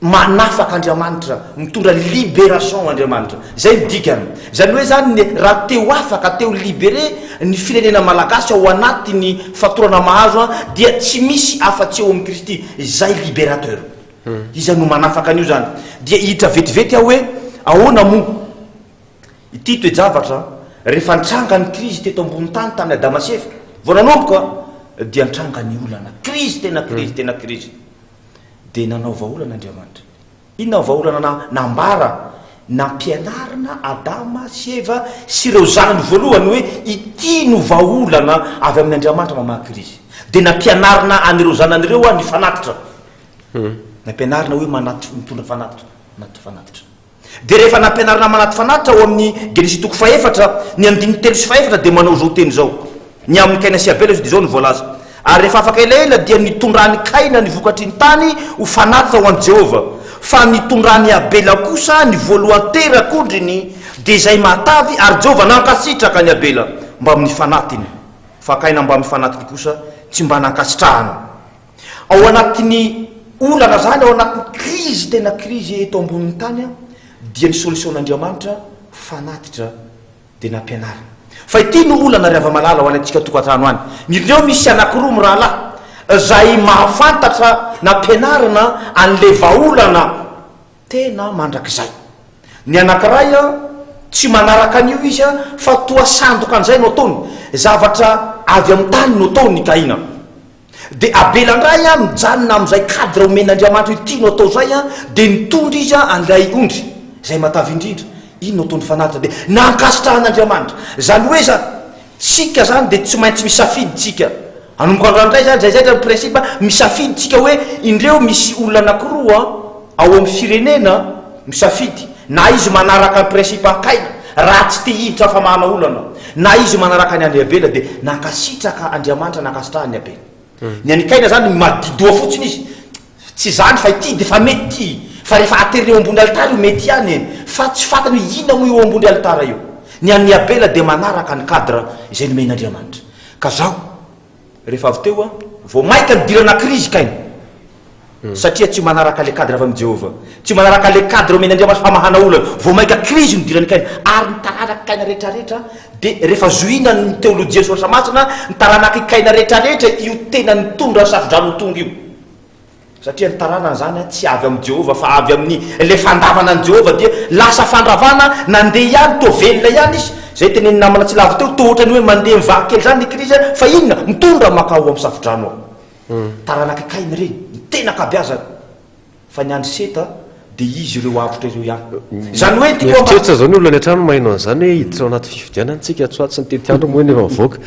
manafaka Andriamanitra, mitondra liberation Andriamanitra. Izay no dikany. Izany hoe izany ny raha te ho afaka, te ho libere ny firenena malagasy ao anatin'ny fatorana mahazo an, dia tsy misy afa-tsy eo amin'i Kristy, izay liberateur. Iza no manafaka an'io izany? Dia hiditra vetivety aho hoe ahoana moa? Ity toe-javatra, rehefa nitranga ny krizy teto ambony tany tamin'i Adama sy Eva, vao nanomboka dia nitranga ny olana, krizy tena krizy tena krizy. Dia nanao vahaolana Andriamanitra. Inona ny vahaolana na nambara? Nampianarina Adama sy Eva sy ireo zanany voalohany hoe ity no vahaolana avy amin' Andriamanitra mamaha krizy. Dia nampianarina an'ireo zanany ireo ny fanatitra. Nampianarina hoe manatitra, mitondra fanatitra, manatitra fanatitra. Dia rehefa nampianarina manaty fanatitra ao amin'ny Genesisy toko fahefatra, ny andininy telo sy fahefatra dia manao izao teny izao. Ny amin'i Kaina sy Abela dia izao no voalaza, Ary rehefa afaka elaela dia nitondran'i Kaina ny vokatry ny tany ho fanatitra ho an'i Jehovah, fa nitondran'i Abela kosa ny voalohan-terak'ondriny, dia izay matavy, ary Jehovah nankasitraka an'i Abela mbamin'ny fanatiny, fa Kaina mbamin'ny fanatiny kosa tsy mba nankasitrahana. Ao anatin'ny olana izany, ao anatin'ny krizy, tena krizy eto ambonin'ny tany, dia ny solution-n'Andriamanitra, fanatitra. dia nampianarina. Fa ity no olana ry hava-malala ho any antsika tokantrano any. Ireo misy anakiroa mirahalahy izay mahafantatra nampianarina an'ilay vahaolana tena mandrakizay. Ny anakiray tsy manaraka an'io izy fa toa sandoka an'izay no ataony. Zavatra avy amin'ny tany no ataony Kaina. Dia Abela indray an, mijanona amin'izay cadre omen'Andriamanitra io tiano atao izay an, dia nitondra izy an an'ilay ondry, izay matavy indrindra, iny no ataony fanatitra, dia nankasitrahan'Andriamanitra. Izany hoe izany, tsika izany dia tsy maintsy misafidy tsika. Hanomboka androany indray izany, izay izay ny principe, misafidy tsika hoe indreo misy olona anakiroa an, ao amin'ny firenena, misafidy, na izy manaraka ny principe ankaina, raha tsy te hiditra famahana olana, na izy manaraka ny an'i Abela dia nankasitraka Andriamanitra nankasitrahany Abela. Ny an'i Kaina zany madidoha fotsiny izy, tsy izany fa ity dia efa mety ity, fa rehefa aterina eo ambony alitara io mety ihany e, fa tsy fantany hoe inona moa io ambony alitara io. Ny an'i Abela dia manaraka ny cadre izay nomen'Andriamanitra. Ka zaho rehefa avy teo an, vao maika nidirana krizy Kaina. Satria tsy manaraka le cadre avy amin'i Jehovah. Tsy manaraka le cadre omen'Andriamanitra famahana olana. Vao mainka krizy no idiran'i Kaina. Ary ny taranak'i Kaina rehetrarehetra dia rehefa zohiana ny teolojian'ny Soratra Masina, ny taranak'i Kaina rehetrarehetra io tena nitondra ny safodrano ho tonga io. Satria ny taranany izany tsy avy amin'i Jehovah fa avy amin'ny le fandavana an'i Jehovah dia lasa fandravana, nandeha ihany, toa velona ihany izy. Izay tenenin'ny namana tsy lavo teo, toa ohatran'ny hoe mandeha mivaky kely izany ny krizy fa inona? Mitondra mankao amin'ny safodrano ao. Taranak'i Kaina ireny, ny tena ankabeazany. Fa ny an'i Seta dia izy ireo avotra ireo ihany. Izany hoe tiako hambara. Mieritreritra izao ny olona any an-trano maheno an'izany hoe hiditra ao anaty fifidianana tsika atsy ho atsy ny tetiandro moa eny efa mivoaka.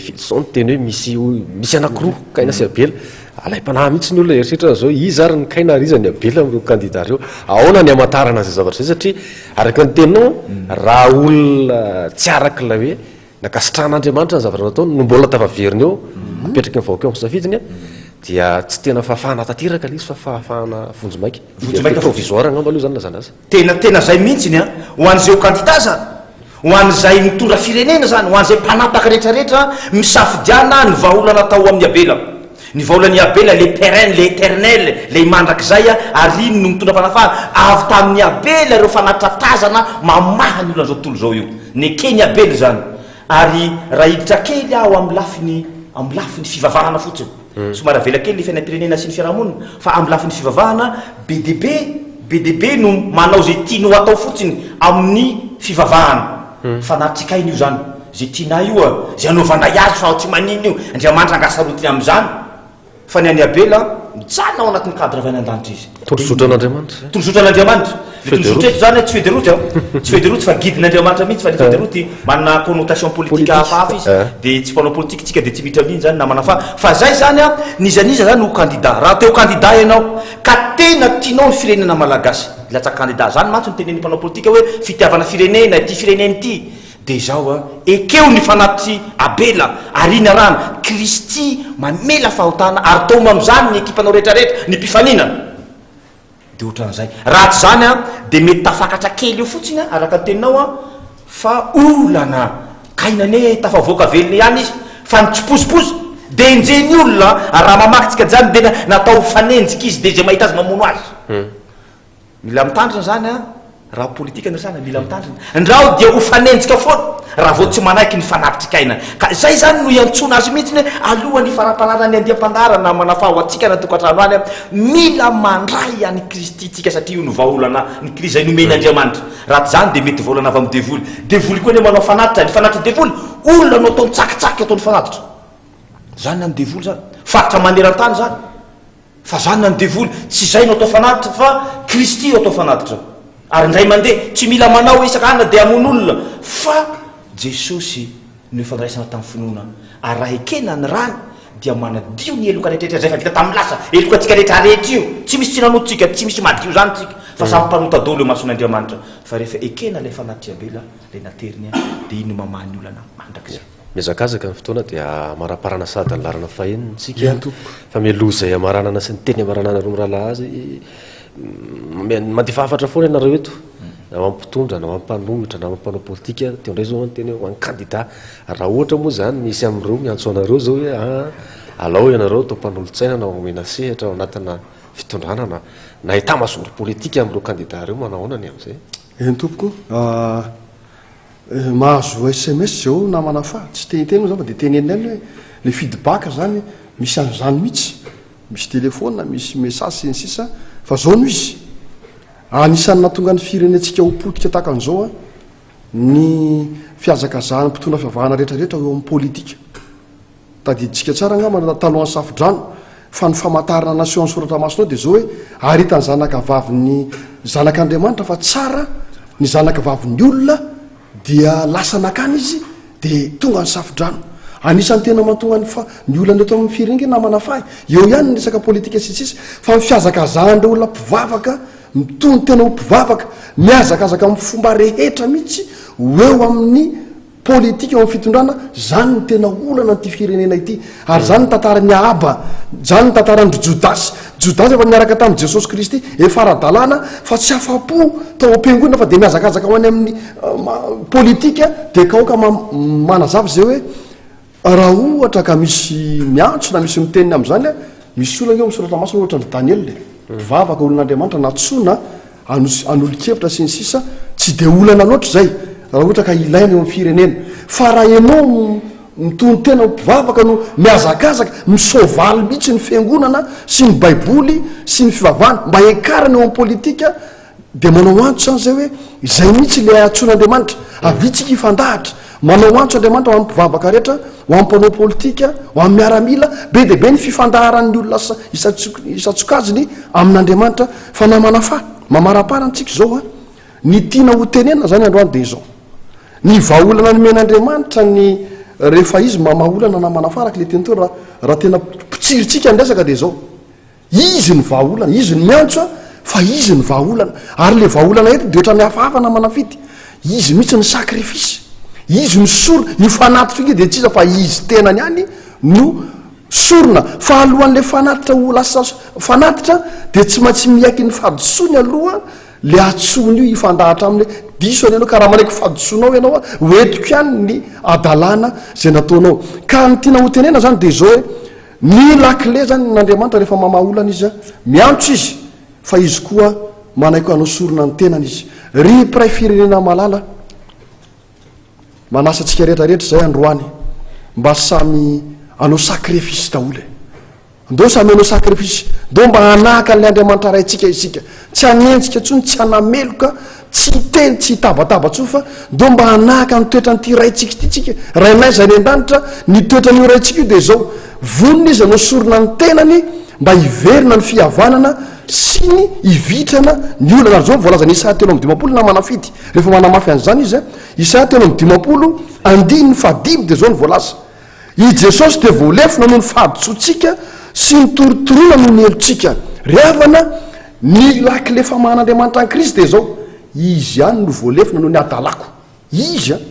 Fito izao ny teny hoe misy misy anankiroa, Kaina sy Abela. Alaim-panahy mihitsy ny olona hieritreritra an'izao, iza ary ny Kaina ary iza ny Abela amin'ireo kandida ireo. Ahoana ny hamantarana an'izay zavatra izay satria araka ny teninao raha olona tsy araka ilay hoe Nankasitrahan'Andriamanitra ny zavatra nataony no mbola tafaverina eo, apetraky ny vahoaka eo amin'ny safidiny, dia tsy tena fahafahana tanteraka ilay izy fa fahafahana vonjimaika. Vonjimaika provisoire angamba aloha izany ilazana azy. Tena tena zay mihitsiny an! Ho an'izay ho kandida zany, ho an'izay mitondra firenena zany, ho an'izay mpanapaka rehetra rehetra, misafidiana ny vahaolana atao amin'i Abela. Ny vahaolan'i Abela, le pérenne, le éternel, le mandrakizay, ary iny no mitondra fanafahana. Avy tamin'i Abela ireo fanatitra tazana mamaha ny olan'izao tontolo izao io. Neken'i Abela izany. Ary raha hiditra kely aho amin'ny lafiny, amin'ny lafiny fivavahana fotsiny. Somary avela kely ny fiainam-pirenena sy ny fiarahamonina, fa amin'ny lafiny fivavahana, be dia be, be dia be no manao izay tiany ho atao fotsiny amin'ny fivavahana. Fanatrikaina io izany. Izay tianay io a! Izay anaovanay azy fa tsy maninona io. Andriamanitra angaha sarotiny amin'izany? Fa ny an'i Abela, mijanona ao anatin'ny cadre avy any an-danitra izy. Tondrozotran'Andriamanitra izay. Tondrozotran'Andriamanitra. Ilay tondrozotra eto izany tsy feuille de route a! Tsy feuille de route fa guide-n'Andriamanitra mihitsy fa ilay feuille de route manana connotation politique hafahafa izy. Dia tsy mpanao politique tsika dia tsy miditra amin'iny izany namana fa fa izay izany a, n'iza n'iza izany ho candidat. Raha te ho candidat ianao ka tena tianao ny firenena malagasy, hilatsaka candidat. Izany mantsy no tenenin'ny mpanao politika hoe fitiavana firenena, ity firenena ity. Dia izao an, ekeo ny fanatitr'i Abela, ary iny arahana, Kristy mamela fahotana ary taomo amin'izany ny ekipanao rehetrarehetra, ny mpifaninana. Dia ohatran'izay. Raha tsy izany an, dia mety tafakatra kely eo fotsiny an, araka ny teninao an, fa olana. Kaina anie tafavoaka velona ihany izy, fa nitsipozipozy, dia enjehin'ny olona, ary raha mamaky tsika izany dia natao ho fanenjika izy, dia izay mahita azy mamono azy. Mila mitandrina zany an, raha politika no resahana mila mitandrina, ndrao dia ho fanenjika foana raha vao tsy manaiky ny fanatitrikaina, ka zay zany no iantsoana azy mihitsiny hoe alohan'ny hifaramparanan'ny andiam-pandaharana manafaha ho antsika any an-tokantrano any an, mila mandray an'i Kristy tsika satria io no vahaolana ny krizy izay nomen'Andriamanitra, raha tsy zany dia mety vahaolana avy amin'ny devoly, devoly koa anie manao fanatitra, ny fanatitry devoly olona no ataony tsakitsaky ataony fanatitra, zany ny an'ny devoly zany, faritra maneran-tany zany. Fa zany na ny devoly, tsy izay no atao fanatitra fa Kristy no atao fanatitra. Ary indray mandeha, tsy mila manao isaka anona dia hamono olona, fa Jesosy no efa niraisana tamin'ny finoana. Ary raha ekena ny rany dia manadio ny heloka rehetra izay efa vita tamin'ny lasa, heloka antsika rehetra rehetra io, tsy misy tsy nanota tsika, tsy misy madio zany tsika, fa samy mpanota daholo eo imason'Andriamanitra. Fa rehefa ekena ilay fanatitra Abela, ilay nateriny, dia iny no mamaha ny olana mandrakizay. Mihazakazaka ny fotoana dia hamaraparana sahady ny laharana fahenina isika. Fa mialoha izay hamaranana sy ny teny hamarananareo mirahalahy azy, mandefa hafatra foana ianareo eto, na ho an'ny mpitondra, na ho an'ny mpanohitra, na ho an'ny mpanao politika, teo indray izao ny teny hoe ho an'ny kandida. Raha ohatra moa izany misy amin'ireo miantso anareo izao hoe ah, alao ianareo atao mpanolotsaina na omena sehatra ao anatina fitondrana na na état-major politique amin'ireo kandida ireo, manao ahoana ny amin'izay? Eny tompoko, Mahazo sms zao namana fa tsy te hiteny moa zany fa de tenenina ihany hoe le feedback zany misy an'izany mihitsy, misy telephone, misy message sy ny sisa fa zao no izy, anisan'ny nahatonga ny firenentsika ho potika tahaka an'izao an, ny fihazakazahan'ny mpitondra fivavahana rehetra rehetra eo amin'ny politika. Tadidintsika tsara angamba na talohan'ny safodrano fa ny famantarana nasehon'ny soratra masina ao dia izao hoe ary hitan'ny zanaka vavin'ny zanak'Andriamanitra fa tsara ny zanaka vavin'ny olona dia lasa nakany izy dia tonga ny safodrano. Anisan'ny tena mahatonga ny fa ny olana eto amin'ny firenena namana fahy eo ihany ny resaka politika sy ny sisa fa ny fihazakazahan'ireo olona mpivavaka mitono tena ho mpivavaka mihazakazaka amin'ny fomba rehetra mihitsy ho eo amin'ny Politika eo amin'ny fitondrana, zany no tena olana an'ity firenena ity. Ary zany ny tantaran'i Ahaba, zany ny tantaran-dry Jodasy. Jodasy efa niaraka tamin'i Jesosy Kristy, efa ara-dalàna fa tsy afa-po tao am-piangonana fa dia mihazakazaka ho any amin'ny politika, dia ka aoka manazava izay hoe raha ohatra ka misy miantso na misy miteny amin'izany, misy olana eo amin'ny soratra masina ohatra an-dry Daniela e, mpivavaka olon'Andriamanitra nantsoina hanolo-kevitra sy ny sisa Tsy dia olana loatra izay raha ohatra ka ilaina eo amin'ny firenena. Fa raha ianao mitonon-tena ho mpivavaka no mihazakazaka, misoavaly mihitsy ny fiangonana sy ny baiboly sy ny fivavahana mba hiakarana eo amin'ny politika dia manao antso izany izay hoe izay mihitsy ilay antsoin'Andriamanitra. Avia tsika hifandahatra. Manao antso Andriamanitra ho an'ny mpivavaka rehetra, ho an'ny mpanao politika, ho an'ny miaramila. Be dia be ny fifandaharan'ny olona isan-tsokajiny amin'Andriamanitra. Fa namana fa, mamarapara antsika izao an! Ny tiana ho tenenina izany androany dia izao, ny vahaolana nomen'Andriamanitra ny rehefa Izy mamaha olana namana fa araka ilay teny teo raha raha tena potsirintsika ny resaka dia izao, Izy ny vahaolana, Izy no miantso an, fa Izy ny vahaolana. Ary ilay vahaolana eto dia ohatran'ny hafahafa namana fidy. Izy mihitsy ny sacrifice. Izy no sorona. Io fanatitra io dia tsy iza fa Izy tenany ihany no sorona. Fa alohan'ilay fanatitra ho lasa fanatitra dia tsy maintsy miaiky ny fahadisoany aloha le antsoiny io hifandahatra aminy hoe diso anie ianao ka raha manaiky fahadisoanao ianao a, ho entiko ihany ny hadalana izay nataonao. Ka ny tiana ho tenena izany dia izao hoe Ny lakile zany n'Andriamanitra rehefa mamaha olana izy miantso izy fa izy koa manaiky hanao sorona ny tenany izy. Ry mpiray firenena malala manasa antsika rehetra rehetra izay androany mba samy hanao sacrifice daholo e. Ndao samy hanao sacrifice, ndao mba hanahaka an'ilay Andriamanitra Raintsika isika. Tsy hanenjika intsony, tsy hanameloka, Tsy hiteny, tsy hitabataba intsony fa ndao mba hanahaka ny toetran'ity Raintsika ity tsika. Rainay izay any an-danitra, ny toetran'io Raintsika io dia izao, vonona Izy hanao sorona ny tenany mba hiverina ny fihavanana sy ny hivitrana ny olana. Ary izao no voalazan'i Isaia 53 namana fidy, rehefa manamafy an'izany izy, Isaia 53 andininy fahadimy dia izao no voalaza, I Jesosy dia voalefona noho ny fahadisoantsika sy notorotoroina noho ny helotsika. Ry havana, ny lakile famahan'Andriamanitra an'i Kristy dia izao, Izy ihany no voalefona noho ny hadalako. Izy an!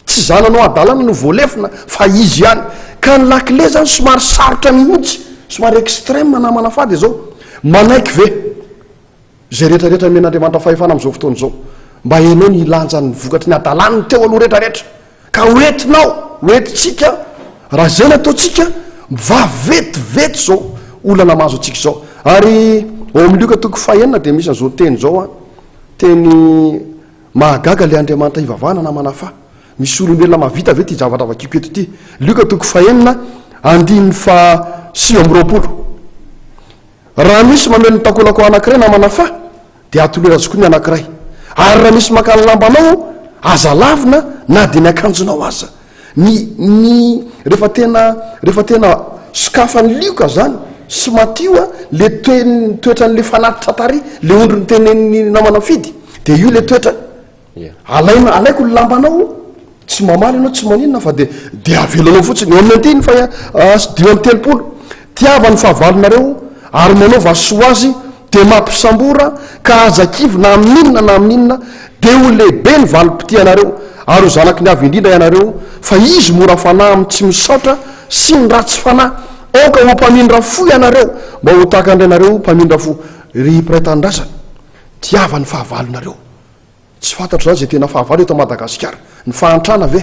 Tsy izaho nanao hadalana no voalefona fa Izy ihany. Ka ny lakile izany somary sarotra mihitsy, somary extrême namana fa dia izao, manaiky ve? Izay rehetra rehetra nomen'Andriamanitra fahefana amin'izao fotoana izao, mba henoy ny lanjan'ny vokatry ny hadalany teo aloha rehetra rehetra, ka ho entinao, ho entintsika, raha izay no ataontsika, mivaha vetivety izao olana mahazo antsika izao. Ary ao amin'ny Lioka toko fahenina dia misy an'izao teny izao an, teny mahagaga ilay Andriamanitra ivavahana namana fa misy olombelona mahavita ve ity zavatra vakiko eto ity? Lioka toko fahenina andininy faha 29. Raha misy mamely ny takolako anankiray namana fa dia atolory azy koa ny anankiray. Ary raha misy maka ny lambanao, aza lavina na dia ny akanjonao aza. Ny, ny, rehefa tena, rehefa tena sokafan'i Lioka zany sy Matio a, le toe, toetran'le fanatitra tary, le ondry notenenin'ny namana Fidy, dia io le toetrany. Alaina, alaiko ny lambanao, tsy mamaly ianao, tsy maninona fa dia dia avelanao fotsiny. Eo amin'ny andininy faha 35, Tiava ny fahavalonareo ary manaova soa azy, dia mampisambora ka aza kivy na amin'inona na amin'inona, dia ho lehibe ny valim-pitianareo. Ary ho zanaky ny Avo Indrindra ianareo, fa Izy mora fanahy amin'ny tsy misaotra sy ny ratsy fanahy. Aoka ho mpamindra fo ianareo, mba ho tahaka ny Rainareo mpamindra fo. Ry mpiray tanindrazana, tiava ny fahavalonareo. Tsy fantatro izany izay tena fahavalo eto Madagasikara. Ny fahantrana ve?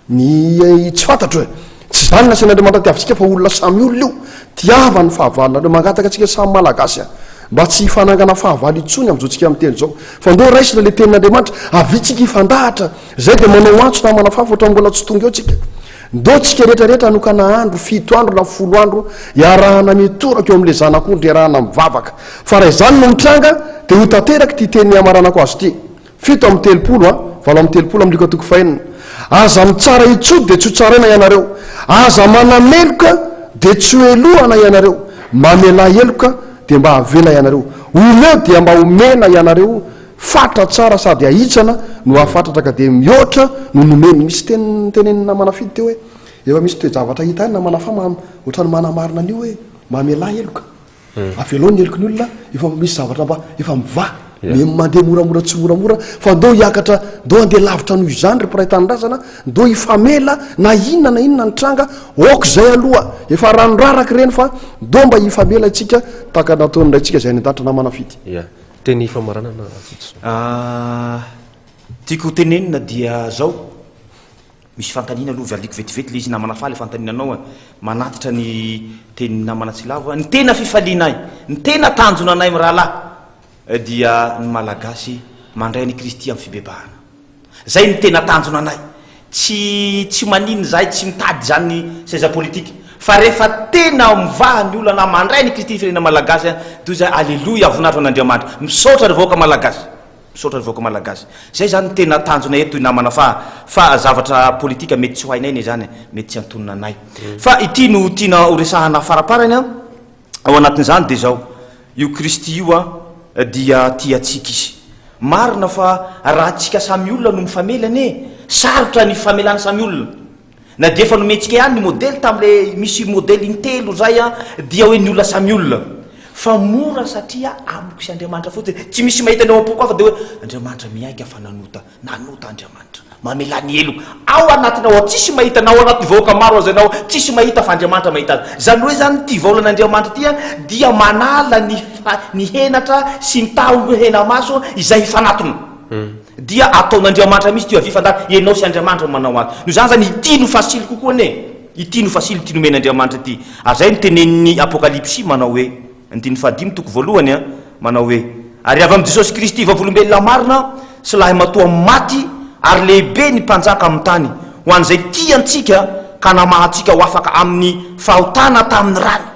Ny tsy fantatro e. Tsy izany no nasain'Andriamanitra tiavintsika fa olona samy olona io. Tiava ny fahavalonareo. Mangataka antsika samy Malagasy aho mba tsy hifanangana fahavalo intsony amin'izao tsika miteny izao. Fa ndao raisina ilay tenin'Andriamanitra. Avia tsika hifandahatra. Izay dia manao antso namana fa ohatran'ny mbola tsy tonga eo tsika. Ndao tsika rehetra rehetra hanokana andro, fito andro na folo andro, hiarahana mitoraka eo amin'ilay Zanak'ondry, hiarahana mivavaka. Fa raha izany no mitranga, dia ho tanteraka ity teny hamaranako azy ity. 37 a, 38 amin'ny Lioka toko fahenina. Aza mitsara intsony dia tsy ho tsaraina ianareo. Aza manameloka dia tsy ho helohana ianareo. Mamelà heloka dia mba havela ianareo. Omeo dia mba homena ianareo. Fatra tsara sady ahitsana no hahafatratra ka dia mihoatra no nomeny. Misy teny notenenin'i namana Fidy teo hoe efa misy toe-javatra hita any namana fa ohatran'ny manamarina an'io hoe mamelà heloka. Avelao ny heloky ny olona, efa misy zavatra mba efa mivaha. Me mandeha moramora tsy moramora fa ndao hiakatra, ndao handeha lavitra noho izany ry mpiray tanindrazana, ndao hifamela na inona na inona ny tranga, ok izay aloha, efa rano raraka ireny fa ndao mba hifamela isika tahaka nataon'ny Raintsika izay any an-danitra namana Fidy. Ya. Teny famaranana Fitosoa. Ah, tiako ho tenenina dia zao, misy fanontaniana aloha valiako vetivety le izy namana faly fanontaniana anao a, manatitra ny tenin'ny namana Tsilavo a, ny tena fifaliana ahy, ny tena tanjona anay mirahalahy dia ny Malagasy mandray an'i Kristy amin'ny fibebahana. Zay no tena tanjona anay. Tsy tsy maninona izahay tsy mitady izany seza politika. Fa rehefa tena mivaha ny olana mandray an'i Kristy ny firenena malagasy an, dia hoy izahay Aleloia voninahitra ho an'Andriamanitra. Misaotra ry vahoaka malagasy. Misaotra ry vahoaka malagasy. Zay zany no tena tanjona eto namana fa fa zavatra politika mety tsy ho hainay anie zany e, mety tsy antonona anay. Fa ity no tiana ho resahana faraparany an. Ao anatin'izany dia izao, io Kristy io an, dia tia antsika Izy. Marina fa raha antsika samy olona no mifamely anie, sarotra ny fifamelana samy olona. Na dia efa nomentsika ihany ny modely tamin'ilay, misy modely intelo izay an, dia hoe ny olona samy olona. Fa mora satria amiko sy Andriamanitra fotsiny, tsy misy mahita ny ao am-poko hafa dia hoe Andriamanitra miaiky aho fa nanota. Nanota Andriamanitra. Mamelà ny heloka. Ao anatinao ao, tsisy mahita, na ao anatin'ny vahoaka maro aza ianao, tsisy mahita fa Andriamanitra mahita azy. Izany hoe izany ity vaolan'Andriamanitra ity dia manala ny ny henatra sy ny taho hena-maso izay hifanatona. Dia ataon'Andriamanitra mihitsy ity avia fandala, ianao sy Andriamanitra no manao azy. Noho izany izany ity no facile kokoa anie. Ity no facile, ity nomen'Andriamanitra ity. Ary izay no tenenin'ny Apokalypsy manao hoe. Andininy fahadimy toko voalohany a, manao hoe, Ary avy amin'i Jesosy Kristy vavolombelona marina sy lahimatoa maty ary lehibe ny mpanjaka amin'ny tany, ho an'izay tia antsika ka namaha antsika ho afaka amin'ny fahotana tamin'ny rany.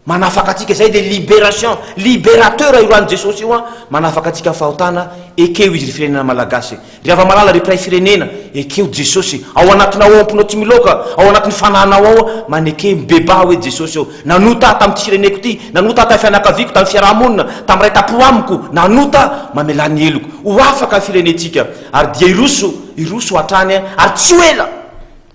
Manafaka antsika, izay dia libération, libérateur io ran'i Jesosy io an, manafaka antsika amin'ny fahotana, ekeo izy ry firenena malagasy. Ry hava-malala, ry mpiray firenena, ekeo Jesosy, ao anatinao ao am-ponao tsy miloaka, ao anatin'ny fanahinao ao, maneke, mibebaha hoe Jesosy ô, nanota aho tamin'ity fireneko ity, nanota aho tamin'ny fianakaviako, tamin'ny fiaraha-monina, tamin'ny iray tam-po amiko, nanota aho, mamelà ny heloko. Ho afaka ny firenentsika, ary dia hiroso, hiroso hatrany, ary tsy ho ela!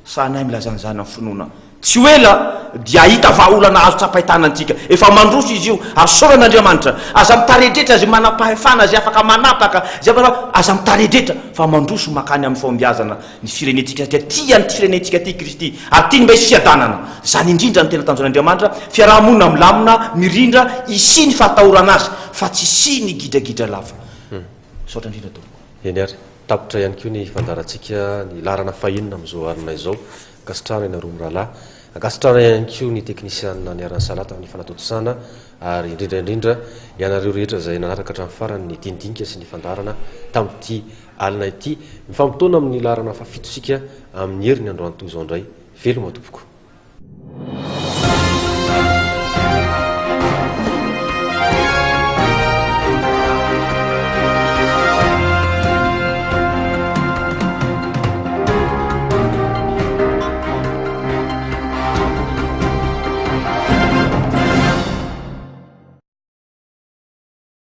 Sahanay milaza an'izany amin'ny finoana. Tsy ho ela dia hahita vahaolana azo tsapain-tanana antsika. Efa mandroso izy io, ary isaorana Andriamanitra. Aza mitaredretra izay manam-pahefana, izay afaka manapaka, izay afaka, aza mitaredretra fa mandroso mankany amin'ny fahombiazana ny firenentsika satria tia an'ity firenentsika ity i Kristy ary tiany mba hisy fiadanana. Izany indrindra no tena tanjon'Andriamanitra, fiaraha-monina milamina, mirindra, hisian'ny fahatahorana Azy fa tsy hisian'ny gidragidra lava. Misaotra indrindra tompoko. Eny ary. Tapitra ihany koa ny fandaharantsika ny laharana fahenina amin'izao alina izao. Ankasitrahana ianareo mirahalahy. Ankasitrahana ihany koa ny teknisianina niara-nisalahy tamin'ny fanatontosana ary indrindra indrindra ianareo rehetra izay nanaraka hatramin'ny farany ny dinidinika sy ny fandaharana tamin'ity alina ity. Mifampitaona amin'ny laharana fahafito isika amin'ny heriny androany toy izao indray. Veloma tompoko.